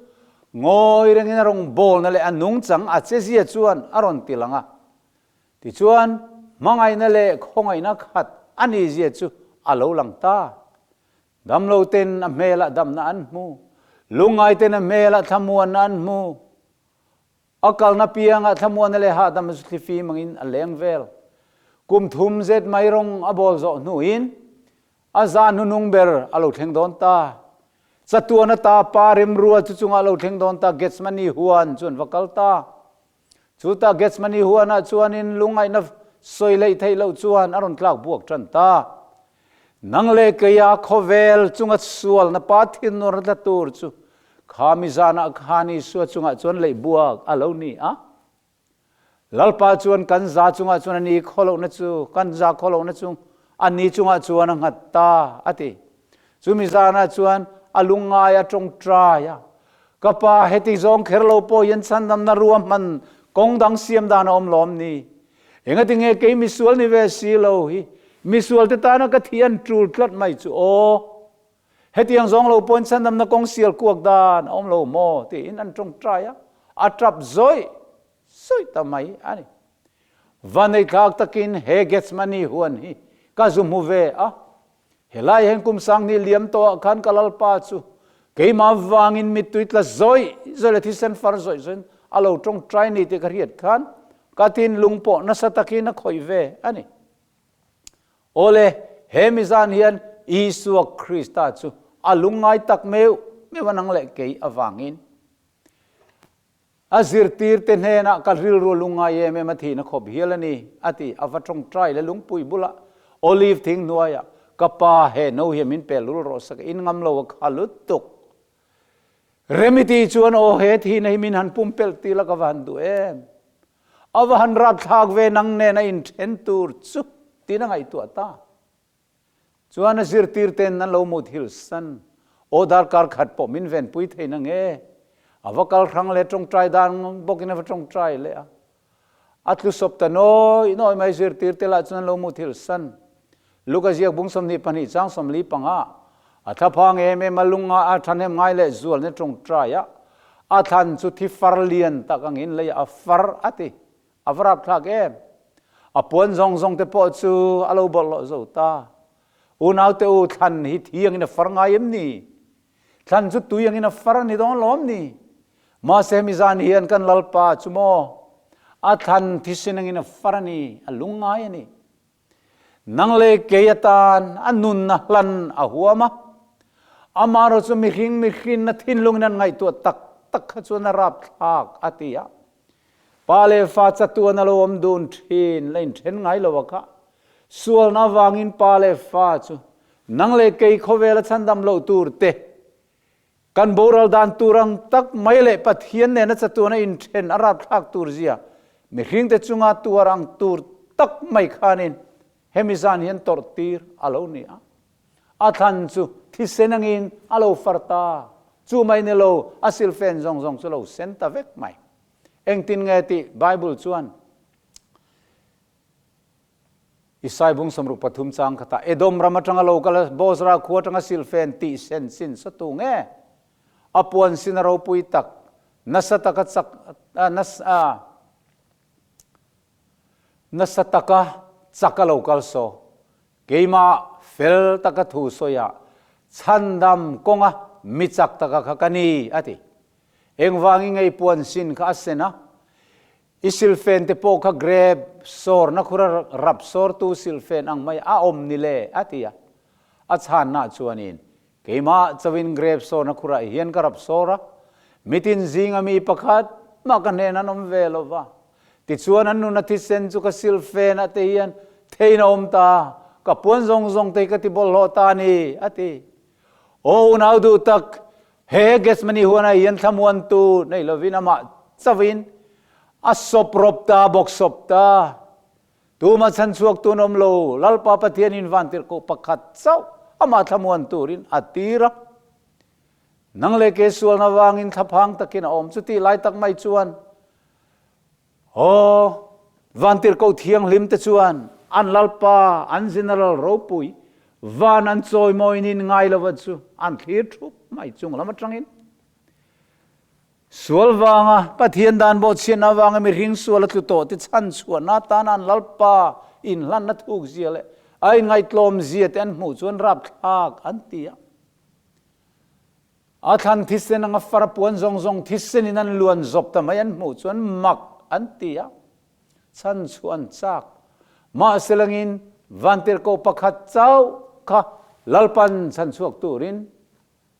ngawi rengin a rawngbawlna leh a nungchang a chezia chuan a rawn ti lang a. Tichuan, hmangaihna leh khawngaihna khat a nihzia chu a lo lang ta. Damlo ten a hmelah damna an hmu. Lungngaiten a hmelah thlamuanna an hmu. A kalna piangah thlamuanna leh hahdamna chu thlifim angin a leng vel. Kum thum zet mai rawng a bawl zawh hnuin a zan hnuhnung ber a lo thleng dawn ta. Chatuan ata pa remrua chu chungah a lo thleng dawn ta, Gethsemane huan chu an va kal ta. Chutah Gethsemane huanah chuanin lungngaihna sawi leih theih loh chuan a rawn tlak buak tan ta. Nang leh keia khawvel chunga sualna pa thinur tla tur chu kha mi zanah khan Isua chungah chuan leih buak a lo ni a. Lalpa chuan kan za chungah chuan a ni khawlohna chu kan za khawlohna chu a ni chungah chuan a nghat ta a ti. Chumi zanah chuan a lungngai a tawngtai a, Ka pa, heti zawng kher lo pawh hian chhandamna ruahman kawng dang siam dan a awm lawm ni? Engati nge kei misual ni ve si lo hi misual te tana ka thi an tul tlat mai chu aw? Hetiang zawng lo pawhin chhandamna kawng sial kuak dan a awm lo maw? tiin an tawngtai a, a tap zawih zawih ta mai a ni. Vaneitlak takin he Gethsemane huan hi ka zu hmu ve a, Helai hian kum sanghnih liam tawhah khan ka Lalpa chu keimah vangin mittui tla zawih zawih leh thisen far zawih zawihin a lo tawngtai ni tih ka hriat khan ka thinlung pawh nasa takin a khawih ve a ni. Awle, he mizan hian Isua Krista chu a lungngai tak meuh meuh a nang leh kei avangin. A zirtirte hnenah ka rilru lungngai em em a thihna khawp hial a ni, a ti. A va tawngtai le lungpui bulah Olive thing hnuaiah, Ka pa, he no hian min pe lul rawh sak, in ngam lo a kha lutuk. Remiti chuan, Aw, he thihna hi min han pumpelh ti la ka va han duh em? A va han rapthlak ve nang nen a inthen tur chu, tiin a ngaihtuah ta. Chuan a zirtir ten an lo mut hil san. Aw darkar khat pawh min venpui thei na nge? A va kal hrang leh tawngtai dan bawkin a va tawngtai leh a. A tlu sawp ta nawi nawi mai zirtir te lah chuan an lo mut hil san. Luka ziak bung 22 chang 45 a thlaphang em em a lunga a thahnem ngai leh zual na tawngtai a a thlan chu thi far lian tak angin leiah a far a ti. A va rapthlak em! A puan zawng zawng te pawh chu a lo bawlhhlawh zo ta. Unaute u, thlan hi thi angin a far ngai em ni? Thlan chu tui angin a far a ni dawn lawm ni? Mahse hemi zan hian kan Lalpa chu maw a thlan thisen angin a far a ni, a lungngai a ni. Nang leh kei atan a nunna hlan a huam a, amaherawh chu mihring mihrinna thinlungin an ngaihtuah tak tak kha chuan a rapthlak a ti a. Pa leh fa chatuan a lo awm dun thin, la inthen ngai lo a kha. Sualna avangin pa leh fa chu nang leh kei khawvela chhandam loh tur te, kan boral dan tur ang tak mai leh Pathian nena chatuana inthen a rapthlak tur zia mihringte chunga tuar ang tur tak mai khanin hemi zan hian tawrh tir a lo ni a. A thlan chu thisen angin a lo far ta. Chu mai ni lo, a silfen zawng zawng chu lo sen ta vek mai. Engtin nge tih Bible chuan Isai bung 63 chang khatah Edom ram atanga lo kal a, Bozra khua atanga silfen tih sen sin satu nge? A puan sin a ropui tak, nasa taka chak, nasa, nasa taka chak a lo kal saw. Keimah fel taka thu sawiah chhandam kawnga mi chak taka kha ka ni, a ti. Engvangin ngei puan sin kha a sen a, i silfen te pawh kha grep sawrna khura rap sawrtu silfen ang mai a awm ni le, a ti a. A chhanna chuanin, Keimah chauhin grep sawrna khurah hian ka rap sawr a, mitin zinga mi pakhat mah ka hnen an awm ve lo va. Tichuan an nuna thisen chu ka silfenah te hian theiin a awm ta, ka puan zawng zawng te hi ka ti bawlhhlawh ta a ni, a ti. Aw unau duh tak, he Gethsemane huanah hian thlamuantu nei lovin amah chauhin a sawp rawp ta, bawk sawp ta. Tuma chhanchhuak tun awm lo, Lalpa Pathianin vantirhkoh pakhat chauh amah thlamuan turin a tir a. Nang leh ke sualna vangin thlaphang takin a awm. Chutih lai tak mai chuan, Aw, vantirhkoh thianghlim te chuan an Lalpa, an General ropui, van an chawimawinin ngai lova chu an thlir thup mai chung lam atangin. Sual vanga Pathian dan bawhchhiatna avanga mihring sual a tlu tawh te chhan chhuahna atana an Lalpa inhlanna thuk zia leh a inngaihtlawm zia te an hmuh chuan rapthlak an ti a. A thlan thisen anga far puan zawng zawng thisenin an luan zawp ta mai an hmuh chuan mak an ti a, chhan chu an chak. Mahse langin vantirhkoh pakhat chauh kha Lalpan chhan chhuak turin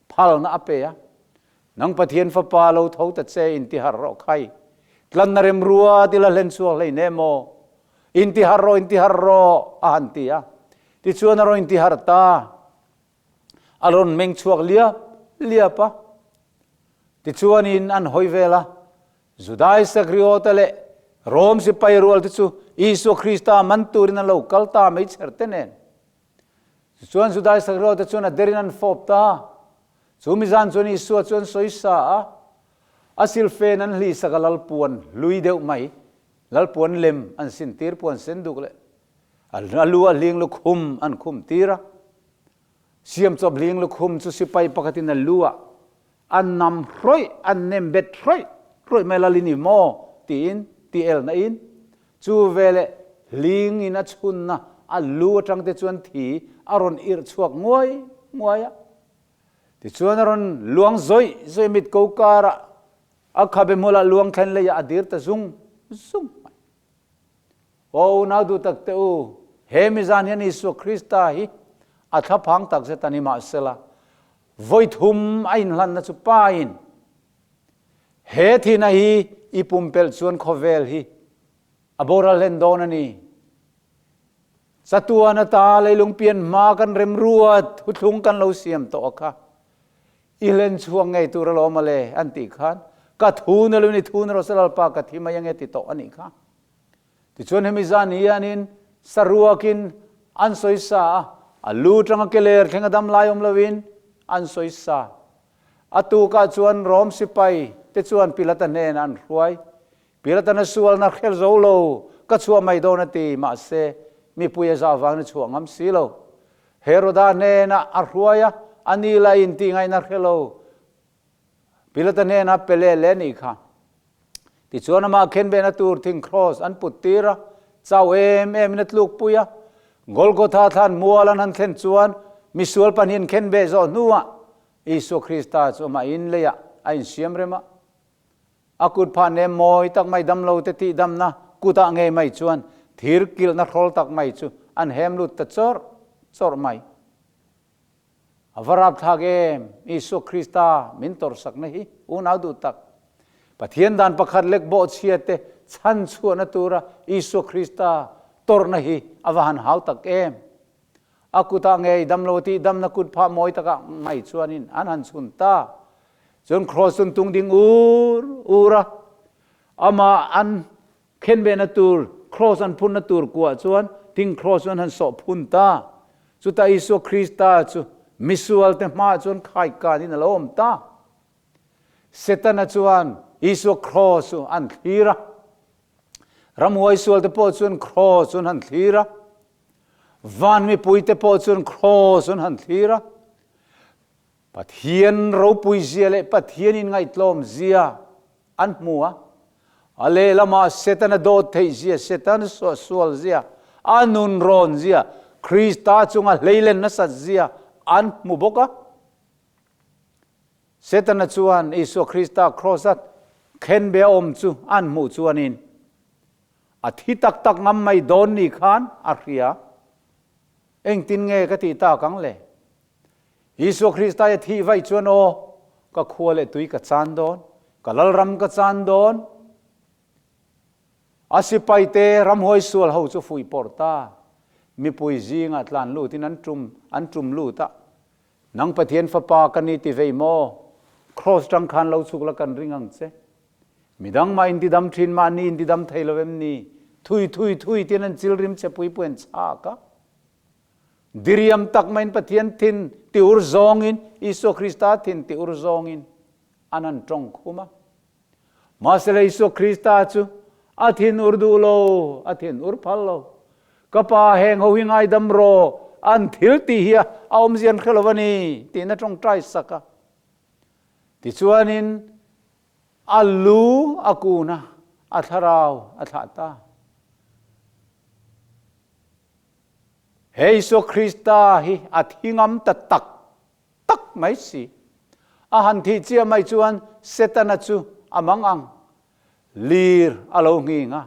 phalna a pe a, Nang Pathian Fapa lo tho ta che intiharh rawh khai, tlanna remrua ti la hlen chhuak hlei ne maw? Intiharh rawh, intiharh rawh, a han ti a. Tichuan a rawn intiharh ta. A rawn meng chhuak liap liap a. Tichuanin an hawi vel a, Judai Sakriota leh Rom sipai rual te chu Isua Krista man turin an lo kal ta mai chher te nen. Tichuan Judai Sakriota chuan a derin an fawp ta. Chu mi zan chuan Isua chu an sawi sa a, a silfen an hlihsak a lalpuan hlui deuh mai, lalpuan lem an sin tir puan sen duk leh a lu a hling lukhum an khum tir a. Siamchawp hling lukhum chu sipai pakhatin a lu ah an nam hrawih, an nem bet hrawih hrawih mai lal i ni maw tiin ti elna in chu veleh hling in a chhunna a lu atang te chuan thi a rawn irh chhuak nguai nguai a. Tichuan a rawn luang zawih zawih mit ko karah a khabe hmulah luang thlen leiah a dir ta zung zung mai. Aw unau duh tak te u, he mi zan hian Isua Krista hi a thlaphang tak zet a ni mahsela, vawi thum a inhlanna chu Pa in he thihna hi i pumpelh chuan khawvel hi a boral hlen dawn a ni. Chatuan ata leilung pian hma kan remruat thuthlung kan lo siam tawh a kha. I hlen chhuak ngei tur alawm a le an tih khan ka thu na lo in i thu na rawh se Lalpa ka thi mai ange ti tawh a nih kha. Tichuan hemi zan hianin saruakin an sawi sa a, a lu tanga ke ler thleng a dam lai awm loin an sawi sa. A tukah chuan Rom sipai te chuan Pilata hnenah an hruai. Pilatan a sualna hrel zo lo, ka chhuah mai dawn a ti, mahse mipui a zah vangin a chhuah ngam si lo. Heroda hnenah a hruai a, a ni lah in tih ngaihna hre lo. Pilata hnenah pe leh leh nih kha. Tichuan amah khenbehna tur thing kraws an put tir a, chau em em in a tluk pui a. Golgotha thlan mual an han thlen chuan misual pahnihin khenbeh zawh hnuah Isua Krista chu amah in leiah a insiam rem a. A kut phah nem mawi tak mai damlo te tih damna kutah ngei mai chuan thir kilhna hrawl tak mai chu an hem lut ta chawrh chawrh mai. A va rapthlak em! Isua Krista min tawrhsakna hi unau duh tak. Pathian dan pakhat lek bawhchhia te chhan chhuahna tura Isua Krista tawrhna hi a va han hau tak em! A kutah ngei damlo tih damna kut phah mawi takah mai chuanin an han chhun ta. Cun cross cun tung ding ur ur a, amah an khenbehna tur cross an phunna tur kuah chuan thing cross cu an han sawh phun ta. Chutah Isua Krista cu misual te hmaah cun khaikan in a lo um ta. Setana chuan Isua cross cu an thlir a. Ramhuai sual te pawh chuan cross cu an han thlir a. Van mipui te pawh chuan cross an han thlir a. Pathian ropui zia leh Pathian inngaihtlawm zia an hmu a. A lehlamah Setana dawt theih zia, Setana suahsual zia, a nunrawn zia, Krista chunga hleilen nasat zia an hmu bawk a. Setana chuan Isua Krista kraws-a khenbe a awm chu an hmuh chuanin A thi tak tak ngam mai dawn ni khan a hria. Engtin nge ka tih tak ang le? Isua Krista i a thih vaih chuan aw, ka khua leh tui ka chan dawn, ka lalram ka chan dawn. A sipaite ramhuai sual ho chu fuih pawrh ta. Mipui zingah tlan lutin an tum an tum lut a. Nang Pathian fapa ka ni ti vei maw? Kraws tang khan lo chhuk la kan ring ang che. Midang mah intidam thin mahni intidam thei lo em ni? Thui thui thui tiin an chil rim che pui pui an chhak a. Diriam tak maiin Pathian thin ti ur zawngin, Isua Krista thin ti ur zawngin an han tawng khum a. Mahsela Isua Krista chu a thin ur duh lo, a thin ur phal lo. Ka pa heng ho hi ngaidam rawh, an thil tih hi a awmzia an hre lo a ni, tiin a tawngtai sak a. Tichuanin A lu a kun a, a thlarau a thlah ta. He Isua Krista hi a thi ngam ta tak tak mai si. A han thih chiah mai chuan Setana chu a mang ang. Lir a lo nghing a.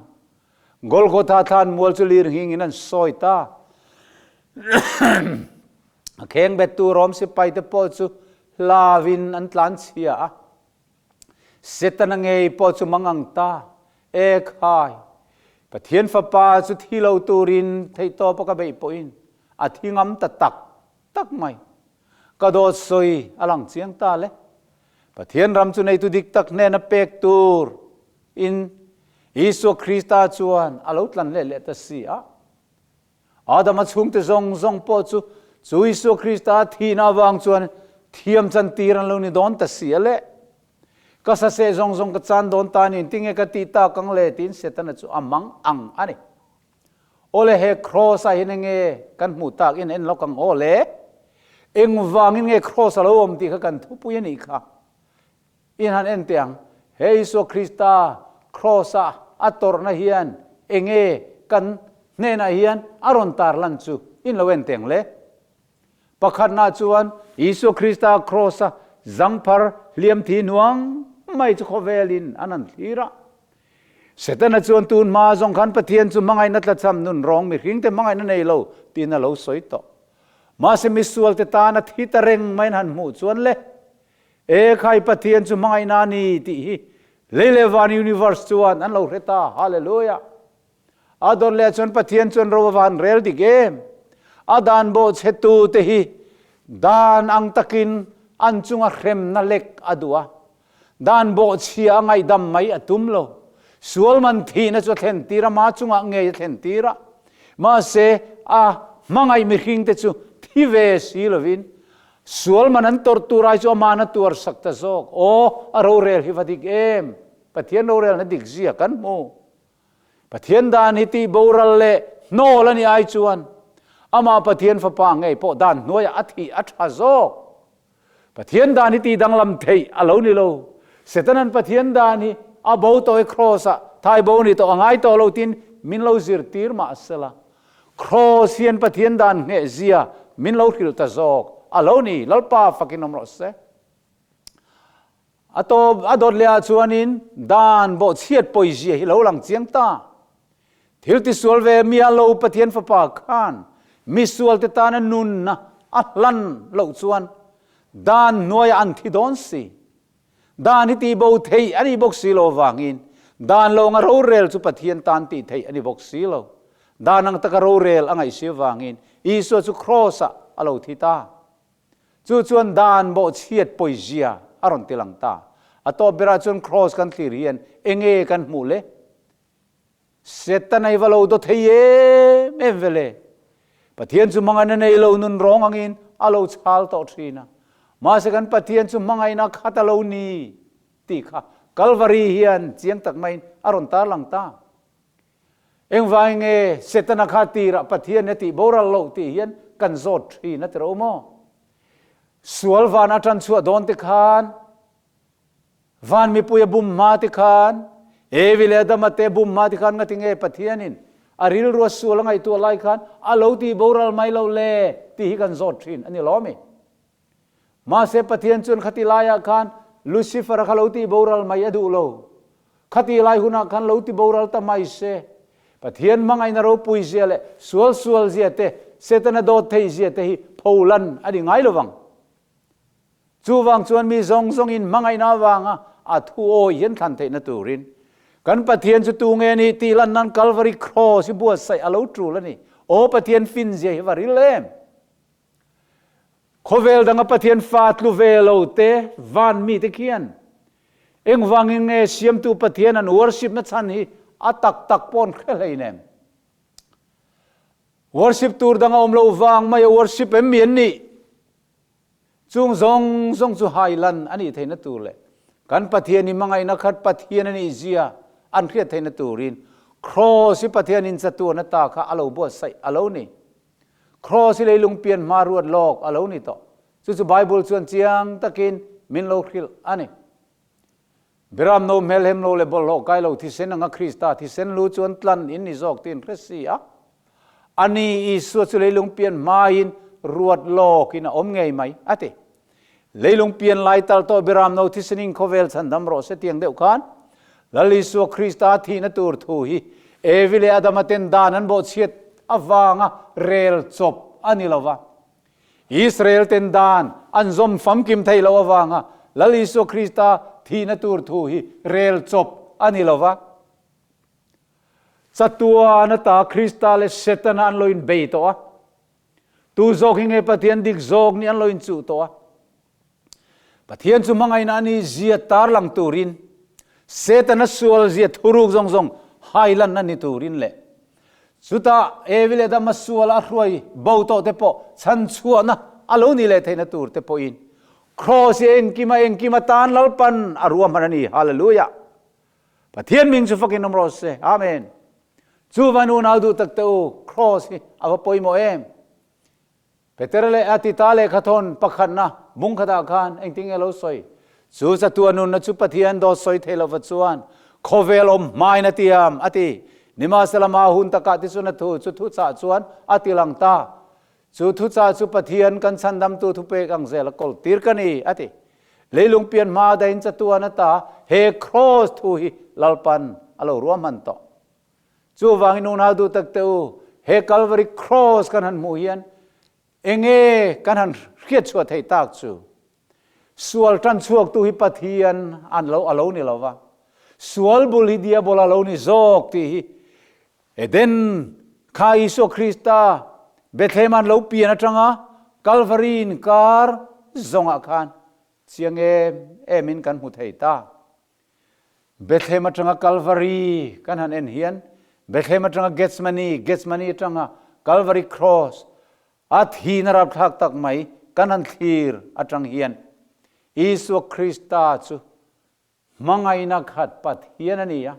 Golgotha thlan mual chu lir nghingin an sawi ta. A khengbettu Rom sipaite pawh chu hlauin an tlanchhia a. Setana ngei pawh chu mang ang ta. E khai! Pathian Fapa chu thi lo turin theihtawpa ka beih pawhin a thi ngam ta tak tak mai. Ka dawt sawi a lang chiang ta le. Pathian ram chu neitu dik tak hnena pek tur in Isua Krista chuan a lo tlan leh leh ta si a. Adama chhungte zawng zawng pawh chu chu Isua Krista thihna avang chuan thiam chantir an lo ni dawn ta si a le. Ka saseh zawng zawng ka chan dawn ta niin tinge ka tih tak ang le tiin Setana chu a mang ang a ni. Awle he Kraws ah hian enge kan hmuh tak in en lawk ang aw le? Engvangin nge Kraws a lo awm tih kha kan thupui a nih kha. In han en teh ang, he Isua Krista Kraws a a tawrhna hian enge kan hnenah hian a rawn tarlan chu in lo en teh ang le. Pakhatna chuan Isua Krista Kraws a zangphar hliam thi hnuang mai chu khawvelin an han thlir a. Setana chuan tun hma zawng khan Pathian chu hmangaihna tlachham nun rawng mihringte hmangaihna nei lo tiin a lo sawi tawh. Mahse misualte tana thi ta reng mai an han hmuh chuan le, E khai Pathian chu hmangaihna a ni tih hi lei leh van universe chuan an lo hre ta. Hallelujah! A dawt leh chuan Pathian chuan ro a van rel dik em? A dan bawhchhetu te hi dan ang takin an chunga hremna lek a duh a. Dan bawhchhia a ngaihdam mai a tum lo. Sual man thihna chu a thlen tir a, ma chungah ngei a thlen tir a. Mahse, a hmangaih mihring te chu thi ve si lovin sual man an tawrh tur ai chu aman a tuar sak ta zawk. Aw, a rorel hi va dik em? Pathian rorelna dik zia kan hmu. Pathian dan hi tih boral leh hnawl a nih ai chuan amah Pathian Fapa ngei pawh dan hnuaiah a thih a tha zawk. Pathian dan hi tih danglam theih a lo ni lo. Setanan Pathian dan hi a bo tawh e Kraws-ah thai bo ni tawh a ngai tawh lo tiin min lo zirtir mah sela. Kraws hian Pathian dan ngheh zia min lo hrilh ta zawk a lo ni. Lalpa fakin awm rawh se. A tawp a dawt leh ah chuanin dan bawhchhiat pawizia hi lo lang chiang ta. Thil tisual ve miah lo Pathian Fapa khan misualte tana nunna a hlan loh chuan dan hnuaiah an thi dawn si. Dan hi tihbo theih a nih bawk si lo avangin dan lo anga rorel chu Pathian tan tih theih a ni bawk si lo. Dan ang taka rorel a ngaih si avangin Isua chu kraws-ah a lo thi ta. Chu chuan dan bawhchhiat pawizia a rawn ti lang ta. A tawp berah chuan kraws kan thlir hian enge kan hmuh le? Setana i va lo daw thei em em ve le? Pathian chu hmangaihna nei lo nun rawng angin a lo chhal tawh thin a. Mahse kan Pathian chu hmangaihna khat a lo ni tih kha Kalvari hian chiang tak maiin a rawn tarlang ta. Engvai nge Setana kha tirah Pathian hi a tih boral loh tih hian kan zawt thin a ti ro maw? Sual van a tan chhuah dawn te khan, van mipui a bum hma te khan, Evi leh Adama te bum hma te khan ngati nge Pathianin a rilrua sual a ngaihtuah lai khan a lo tih boral mai loh le tih hi kan zawt thin a ni lawm i. Mahse Pathian chuan khati laiah khan Lucifer-a kha lo tih boral mai a duh lo. Khati lai hunah khan lo ti boral ta mai se. Pathian hmangaihna ropui zia leh sual sual zia te, Setana dawt theih zia te hi pholan a ni ngai lovang. Chuvang chuan mi zawng zawngin hmangaihna avanga a thu awi hian thlan theihna turin kan Pathian chu tu nge nih tih lan nan Kalvari Kraws hi buatsaih a lo tul a ni. Aw Pathian fin zia hi va ril em! Khawvel danga Pathian fa tlu ve lo te van mite khian engvangin nge Siamtu Pathian an worship na chhan hi a tak tak pawh an hre hlein em? Worship tur danga awm lo vang mai a worship em mi an nih? Chung zawng zawng chu hai lan a nih theihna tur leh kan Pathian i hmangaihna khat Pathian a nih zia an hriat theihna turin Kraws i Pathian in chatuan ata kha a lo buatsaih a lo ni. Kraws hi leilung pian hma ruat lawk a lo ni tawh. Chu chu Bible chuan chiang takin min lo hrilh a ni. Beram no hmelhem lo leh bawlhhlawh kai lo thisen anga Krista thisen lu chuan tlan in ni zawk tiin hre si a. A ni Isua chu leilung pian hmain ruat lawkin a awm ngei mai, a ti. Leilung pian lai tal tawh Biram no thisenin khawvel chhandam rawh se tiang deuh khan Lal Isua Krista thihna tur thu hi Evi leh Adama ten dan an bawhchhiat avanga rel chawp a ni lova. Israel ten dan an zawm famkim thei loh avanga Lal Isua Krista thihna tur thu hi rel chawp a ni lova. Chatuan ata Krista leh Setana an lo inbei tawh a. Tu zawk hi nge Pathian dik zawk nih an lo inchuh tawh a? Pathian chu hmangaihna a ni zia tarlang turin, Setana sual zia thuruk zawng zawng hailanna ni turin leh chutah Evi leh Adama sual a hruai bo tawh te pawh chhanchhuahna a lo ni leh theihna tur te pawhin Kraws hi engkima engkima tan Lalpan a ruahman a ni. Hallelujah! Pathian ming chu fakin awm rawh se. Amen. Chuvan unau duh tak te u, Kraws hi a va pawimawh em? Peter leh a tita lehkhathawn pakhatna bung khatah khan engtin nge lo sawi? Chu chatuah nunna chu Pathian dawt sawi thei lova chuan khawvel awm hmain a tiam, a ti. Nimahsela mah hun takah tichuan a thu chu thuchah chuan a ti lang ta. Chu thuchah chu Pathian kan chhandamtu thupek ang zel a kawl tir ka ni, a ti. Leilung pian hma dahin chatuan ata he kraws thu hi Lalpan a lo ruahman tawh. Chuvangin unau duh tak te u, he Kalvari Kraws kan han hmuh hian enge kan han hriat chhuah theih tak chu? Sual tan chhuaktu hi Pathian an lo a lo ni lo va, sual bul hi Diabol a lo ni zawk tih hi Eden kha Isua Krista Bethlehem an lo pian atanga Kalvari inkar zawngah khan chiang em emin kan hmu thei ta. Bethlehem atanga Kalvari kan han en hian Bethlehem atanga Gethsemane, Gethsemane atanga Kalvari Cross a thihna rapthlak tak mai kan han thlir atang hian Isua Krista chu hmangaihna khat Pathian a ni a.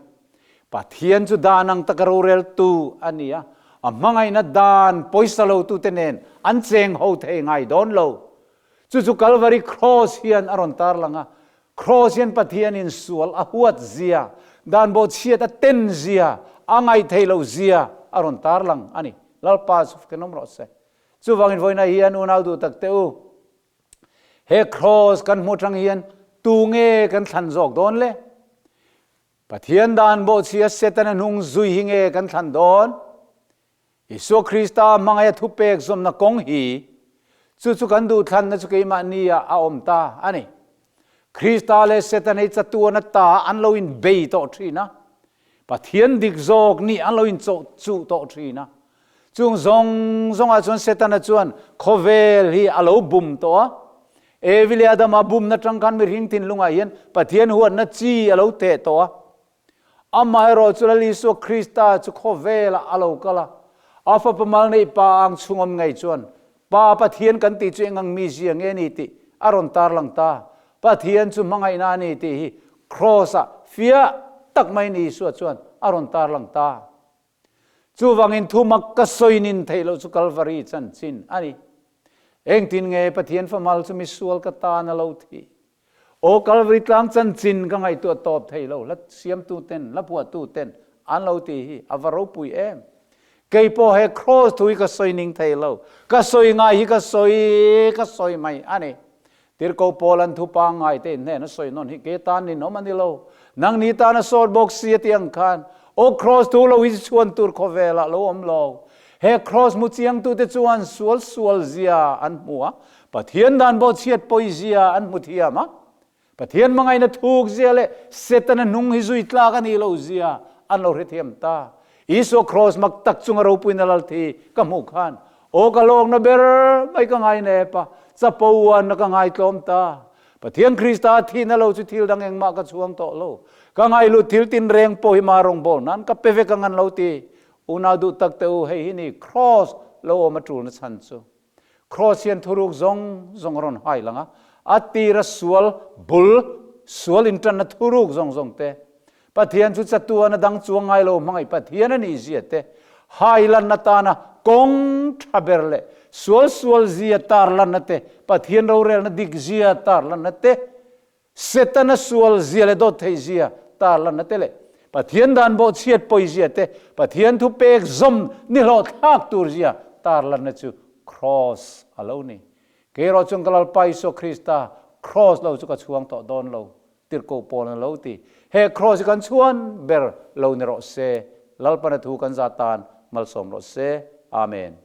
Pathian chu dan ang taka roreltu a ni a, a hmangaihna dan pawisa lotute nen an cheng ho thei ngai dawn lo. Chu chu Kalvari Cross hian a rawn tarlang a, Kraws hian Pathianin sual a huat zia, dan bawhchhiat a ten zia, a ngaih theih loh zia a rawn tarlang a ni. Lalpa chu fken awm rawh se. Chuvangin vawiinah hian unau duh tak teh u, he kraws kan hmuh atang hian tu nge kan thlan zawk dawn le? Pathian dan bawhchhia Setana hnung zui hi nge kan thlan dawn? Isua Krista hmangaih a thupek zawmna kawng hi chu chu kan duhthlanna chu keimahni ah a awm ta a ni. Krista leh Satan hi chatuan ata an lo inbei tawh thin a, Pathian dik zawk nih an lo inchawh chuh tawh thin a. Chung zawng zawngah chuan Setana chuan khawvel hi a lo bum tawh a. Evi leh Adama bumna tang khan mihring thinlungah hian Pathian huatna chi a lo theh tawh a. Amaherawh chu Lal Isua Krista chu khawvelah a lo kal a, a Fapa mal neih Pa ang chhungawm ngei chuan Pa Pathian kan tih chu eng ang mizia nge ni tih a rawn tarlang ta. Pathian chu hmangaihna a ni tih hi Kraws-ah fiah tak maiin Isua chuan a rawn tarlang ta. Chuvangin thu mak ka sawi nin theih loh chu Kalvari chanchin a ni. Engtin nge Pathian famal chu misual ka tan a lo thih? Aw Kalvari tlang chanchin ka ngaihtuah tawp thei lo, hla siamtu ten, hla phuahtu ten an lo ti hi a va ropui em. Kei pawh he Kraws thu hi ka sawi ning thei lo, ka sawi ngai hi ka sawi ka sawi mai a ni. Tirhkoh Paul an thu pangngai te in hnen a sawi nawn hi ke tan ninawm a ni lo, nangni tan a sawt bawk si a ti ang khan, aw Kraws thu lo hi chhuan tur khawvelah lo awm lo. He Kraws hmu chiangtute chuan sual sual zia an hmu a, Pathian dan bawhchhiat pawi zia an hmu thiam a, Pathian hmangaihna thuk zia leh Setana hnung hi zui tlak a nih loh zia an lo hrethiam ta. Isua Kraws mak tak chunga ropuina lal thi ka hmuh khan, Aw ka lawkna ber mai ka ngai nep a, chapo uanna ka ngaitlawm ta. Pathian Krista thihna lo chu thil dang engmah ka chhuang tawh lo. Ka ngaihlut thil tinreng pawh hi mah rawngbâwl nan ka pe vek ang an lo ti. Unau duh tak te u, hei hi ni Kraws lo awm a ṭulna chhan chu. Kraws hian thuruk zawng zawng a rawn hai lang a, a tira sual bul, sual inṭanna thuruk zawng zawng te, Pathian chu chatuan a dang chuang ngai lo hmangaih Pathian a nih zia te, hai lanna tana kawng ṭha ber leh sual sual zia tar lanna te, Pathian rorelna dik zia tar lanna te, Setana sual zia leh dawt theih zia tar lanna te leh Pathian dan bawhchhiat pawi zia te, Pathian thu pek zawm ni hlawh thlak tur zia tar lanna chu Kraws a lo ni. Kei erawh chuan ka Lalpa Isua Krista Kraws lo chu ka chhuang tawh dawn lo, tirhkoh pawl an lo ti. He kraws hi kan chhuan ber lo ni rawh se. Lalpana thu kan za tan malsawm rawh se. Amen.